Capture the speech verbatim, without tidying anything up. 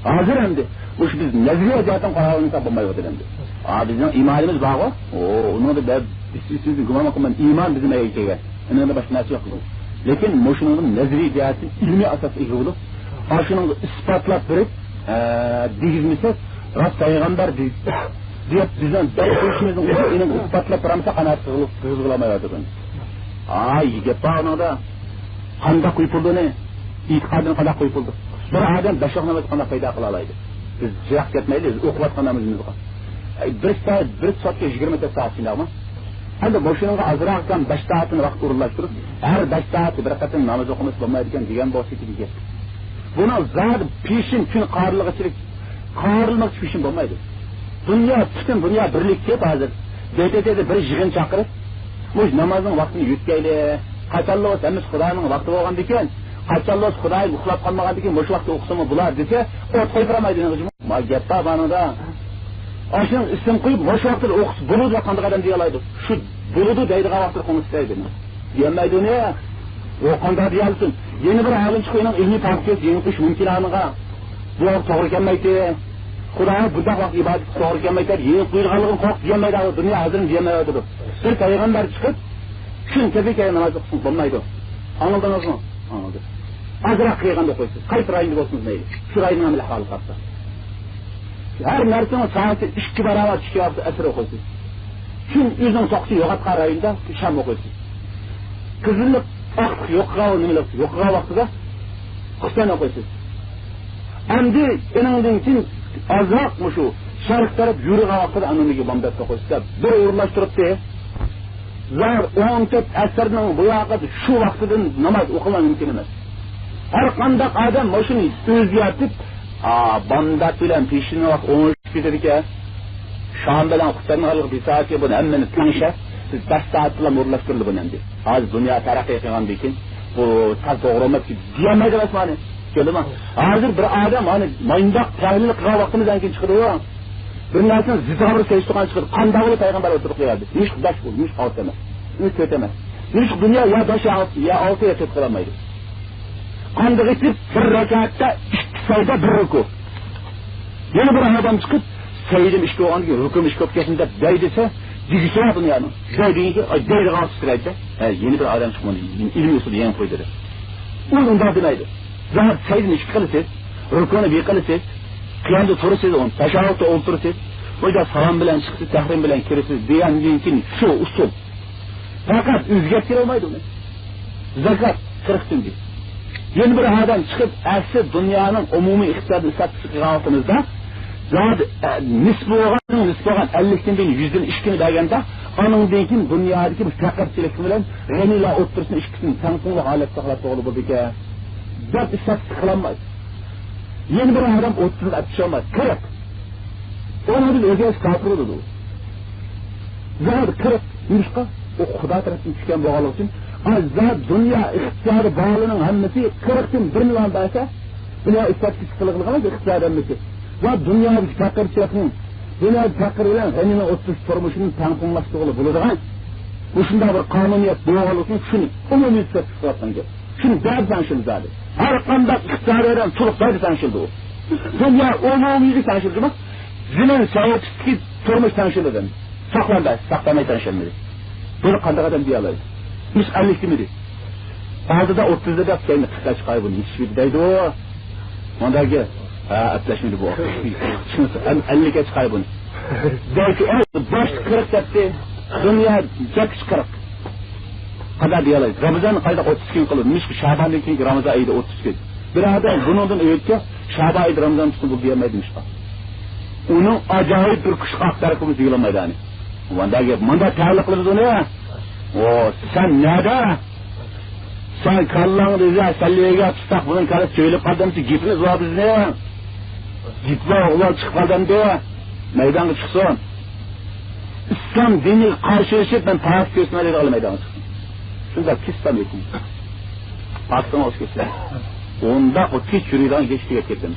ھازىر ئەمدى مۇشۇ بىز نەزەرىيە جەھەتتىن قاراۋالمىساق بولمايۋاتىدۇ ئەمدى. ھا، بىزنىڭ ئىمانىمىز بارغۇ. ئۇ، ئۇنىڭدا بە-، بىز، سىز، سىز گۇمان قىلماڭ، ئىمان بىزنىڭ ئەينىگە كەلگەن. ئۇنىڭدا باشقا نەرسە يوق بىزنىڭ. لېكىن مۇشۇنىڭغا نەزەرىيە جەھەتتىن ئىلمىي ئاساس ئىگە بولۇپ، ئاشۇنىڭغا ئىسپاتلاپ بېرىپ، ئە، دېگۈزمىسەك، راست پەيغەمبەر دې-، دەپ بىزنىڭ دەپ قويۇشىمىزنىڭ ئۆزى ئېنىق ئىسپاتلاپ بېرەلمىسەك، قانائەت قىلغىلى، قىلغۇزغىلى ئالمايۋاتىدۇ. ئا، گەپ بار ئۇنىڭدا. قانداق قويۇپ بولىدۇ ئۇنى؟ ئېتىقادىنى قانداق قويۇپ بولىدۇ؟ بىر ئادەم بەش ۋاق ناماز قانداق پەيدا قىلالايدۇ؟ بىز يىراق كەتمەيلى، بىز ئوقۇۋاتقان نامىزىمىزغا. ئەي، بىر سائەت، بىر سائەتكە يىگىرمە تۆت سائەت شۇنداقمۇ؟ ئەمدى مۇشۇنىڭغا ئازراق بەش سائەتنى ۋاقىت ئورۇنلاشتۇرۇپ، ھەر بەش سائەتتە بىر قېتىم ناماز ئوقۇمىسا بولمايدىكەن دېگەن بولسا گەپ. بۇنىڭ زادى پېشىن كۈن قارىلىغىچىلىك، قارىلماقچى پېشىن بولمايدۇ. دۇنيا، پۈتۈن دۇنيا بىرلىككە كېلىپ ھازىر بې تې تېدا بىر يىغىن چاقىرىپ، مۇشۇ نامازنىڭ ۋاقتىنى يۆتكەيلى. قاچانلا بولسا ھەممىسى خۇدانىڭ ۋاقتى بولغاندىكىن، قاچانلا بولسا خۇدايىم ئۇخلاپ قالمىغاندىكىن مۇشۇ ۋاقىتتا ئوقۇسىمۇ بولار دېسە، ئوت قويۇپ بېرەلمەيدۇ نېمە. ما گەپ بار بانىڭدا. ئاشۇنىڭ ئىسىم قويۇپ مۇشۇ ۋاقىتتا ئوقۇسا بولىدۇ دەپ قانداق ئادەم دېيەلەيدۇ؟ شۇ بولىدۇ دەيدىغان ۋاقىتتا قوڭۇش دەيدۇ. دېيەلمەيدۇ ئۇنى. ئۇ قانداق دېيەلسۇن؟ يەنە بىر ئالىم چىقىپ ئۇنىڭ ئىلمىي پاكىتى يېڭى قويۇش مۇمكىن ئانىغا. بۇ توغرا كەلمەيتتى. خۇدايىم بۇنداق ۋاقىت ئىبادەت توغرا كەلمەيتتى. يېڭى قويىدىغانلىقىنى قورقۇپ دېيەلمەيدۇ. دۇنيا ھازىر دېيەلمەيۋاتىدۇ. بىر پەيغەمبەر چىقىپ، كۈن تېپىكەي ناماز ئوقۇسىڭىز بولمايدۇ. ئاڭلىدىڭىزمۇ؟ ئاڭلىدىم. ئازراق قىلغاندا ئوقۇيسىز. قايسى رايوندا بولسىڭىز مەيلى. شۇ رايوننىڭ ئەمەلىي ئەھۋالىغا قارىسا. ھەر نەرسىنىڭ سائىتى ئىككى باراۋەر چۈشكەن ۋاقىتتا ئەسىر ئوقۇيسىز. كۈن ئۆزىنىڭ توختىشى يوقاتقان رايوندا شام ئوقۇيسىز. قىزىللىق، ئاقلىق يوقىغان، نېمىلىك يوقىغان ۋاقتىدا خۇسەن ئوقۇيسىز. ئەمدى ئېنىڭدىن كېيىن ئازراق مۇشۇ شەرق تەرەپ يورۇغان ۋاقتىدا ئانىڭدىكى بامدات ئوقۇيسىز دەپ بىر ئورۇنلاشتۇرۇپتى. زاھىر ئون تۆت ئەسىرنىڭ بۇياقىدا شۇ ۋاقتىدىن ناماز ئوقۇلماي مۇمكىن ئەمەس. ھەر قانداق ئادەم مۇشۇنى ئۆزگەرتىپ، ئا، بامدات بىلەن پېشىننىڭ ۋاقتى ئوڭۇشۇپ كېتىدىكەن. شام بىلەن خۇسەننىڭ ئارىلىقى بىر سائەت، بۇنى ھەممىنى تەڭشەپ، سىز بەش سائەت بىلەن ئورۇنلاشتۇرۇلدى بۇنى ئەمدى. ھازىر دۇنيا تەرەققىي قىلغاندىن كېيىن بۇ سەل توغرا ئەمەس دېيەلمەيدۇ ئەسمانى. كۆردۈڭمۇ؟ ھازىر بىر ئادەم، مانا، مۇنداق تەھلىل قىلغان ۋاقتىمىزدىن كېيىن چىقىدۇ. بىر نەرسىنى زىتىغا بىر سېلىشتۇرغان چىقىدۇ. قانداق بولۇپ پەيغەمبەر ئولتۇرۇپ قوياردى؟ نېمىشقا بەش بولدى؟ نېمىشقا ئالتە ئەمەس؟ نېمىشقا تۆت ئەمەس؟ نېمىشقا دۇنيا يا بەش، يا ئالتە، يا ئالتە، يا تۆت قىلالمايدۇ؟ قانداق ئېتىپ بىر رەكەتتە ئىككى سەجدە، بىر رۇكۇ؟ يەنە بىر ئادەم چىقىپ، سەجدىم ئىككى بولغاندىن كېيىن رۇكۇم ئىككى بولۇپ كەتسۇن دەپ دەي دېسە، دېگۈسى بار دۇنيانىڭ. دەي دېگەن، ئاي، دەيدىغان سۈرەتتە، ھە، يەنە بىر ئادەم چىقمىدى. ئىلمىي ئۇسۇلدا يەنە قويدى دەپ. ئۇ ئۇنداق دېمەيدۇ. زاھىر سەجدىنى ئىككى قىلىسىز، رۇكۇنى بىر قىلىسىز، قىيامدا تۇرىسىز، ئون تەشەھھۇدتا ئولتۇرىسىز، بۇ يەردە سالام بىلەن چىقىسىز، تەھرىم بىلەن كىرىسىز دېگەندىن كېيىن شۇ ئۇسۇل. پەقەت ئۆزگەرتكىلى بولمايدۇ ئۇنى. زاكات قىرىق تەڭگە. يەنە بىر ئادەم چىقىپ، ئەسلى دۇنيانىڭ ئومۇمىي ئىقتىسادىي ئىستاتىستىكىغا قارىغان ۋاقتىمىزدا، زادى، ئە، نىسبى بولغان، نىسبى بولغان ئەللىكتىن بىر يۈزدىن ئىككىنى بەرگەندە، ئانىڭدىن كېيىن دۇنيادىكى بۇ پەقىرچىلىك بىلەن غەنىيلەر ئوتتۇرىسىنى ئىككىسىنى تەڭپۇڭلۇق ھالەتتە ساقلاپ بولغىلى بولىدىكەن، دەپ ئىستاتىستىكا قىلالمايدۇ. يەنە بىر ئادەم ئوتتۇزنى ئەپ چۈشەلمەيدۇ. قىرىق. ئۇنى بىز ئۆزگەرتىش كاپىر بولىدۇ. زادى قىرىق نېمىشقا؟ ئۇ خۇدا تەرەپتىن چۈشكەن بولغانلىقى ئۈچۈن، ئاي، زادى دۇنيا ئىقتىسادى بارلىرىنىڭ ھەممىسى قىرىقتىن بىرنى بەرسە، دۇنيا ئىستاتىستىكىسى قىلغىلىغان ئىقتىساد ھەممىسى. ۋە دۇنيادىكى پەقىرچىلىكنىڭ، دۇنيادىكى پەقىر بىلەن غەنىنىڭ ئوتتۇرىسى تۇرمۇشىنى تەڭپۇڭلاشتۇرغىلى بولىدىغان مۇشۇنداق بىر قانۇنىيەت بولغانلىقى ئۈچۈن شۇنى ئومۇميۈزلۈك قىلىۋاتقان گەپ. شۇنى بەرسەڭ شۇنى زادى. ھەر قانداق ئىقتىسادىي ئادەم تولۇق بەردى سەن شۇندى ئۇ. دۇنيا ئومۇميۈزلۈك سەن شۇندى. زېمىن سەۋەبسىزكى تۇرمۇش سەن شۇندى. ساقلاندا، ساقلانماي سەن شۇندى. بۇنى قانداق ئادەم دېيەلەيدۇ؟ مۇش ئەللىك دېمىدى. ئالدىدا ئوتتۇزدا دەپ كەينى قىرىققا چىقاي بۇنى. ھېچ بىر دەيدۇ. مانداكى، ھە، ئەپلەشمىدى بۇ. ئەل-، ئەللىككە چىقاي بۇنى. بەلكى ئەڭ باشتا قىرىق دەپتى. دۇنيا جەككىچە قىرىق. قانداق دېيەلەيدۇ؟ رامىزان قايدا ئوتتۇز كۈن قىلىدۇ؟ نېمىشقا شاباندىن كېيىنكى رامىزان ئېيىدا ئوتتۇز كۈن؟ بىر ئادەم بۇنىڭدىن ئۆتكەن شابان ئېيىدا رامىزان تۇتسۇن بۇ دېيەلمەيدۇ نېمىشقا؟ ئۇنىڭ ئاجايىپ بىر كۈچ ئاقتارقىمىز دېيەلمەيدۇ ئەنى. مانداق گەپ، مانداق تەلىق قىلىمىز ئۇنى. ئو، سەن نەدە؟ سەن كاللاڭدا ئۆزى سەللىگە پىستاق بۇنىڭ كاللىسى چۆيۈلۈپ قالدىمسى؟ گېپىمىز بار بىزنىڭ. گېپى بار ئوغلان چىقىپ قالدى ئەمدى. مەيدانغا چىقسۇن. ئىسلام دىنىغا قارشى ئېلىشىپ، مەن پاكىز كۆرسىمەن دەيدىغان مەيدانغا چىقسۇن. شۇنداق كېسىپ ھېيتنى. پاكىزنىڭ ئوت كەتسۇن. ئۇنداق ئۇ تىنچ يۈرىدىغان كېچە تۈگەپ كەتتىم.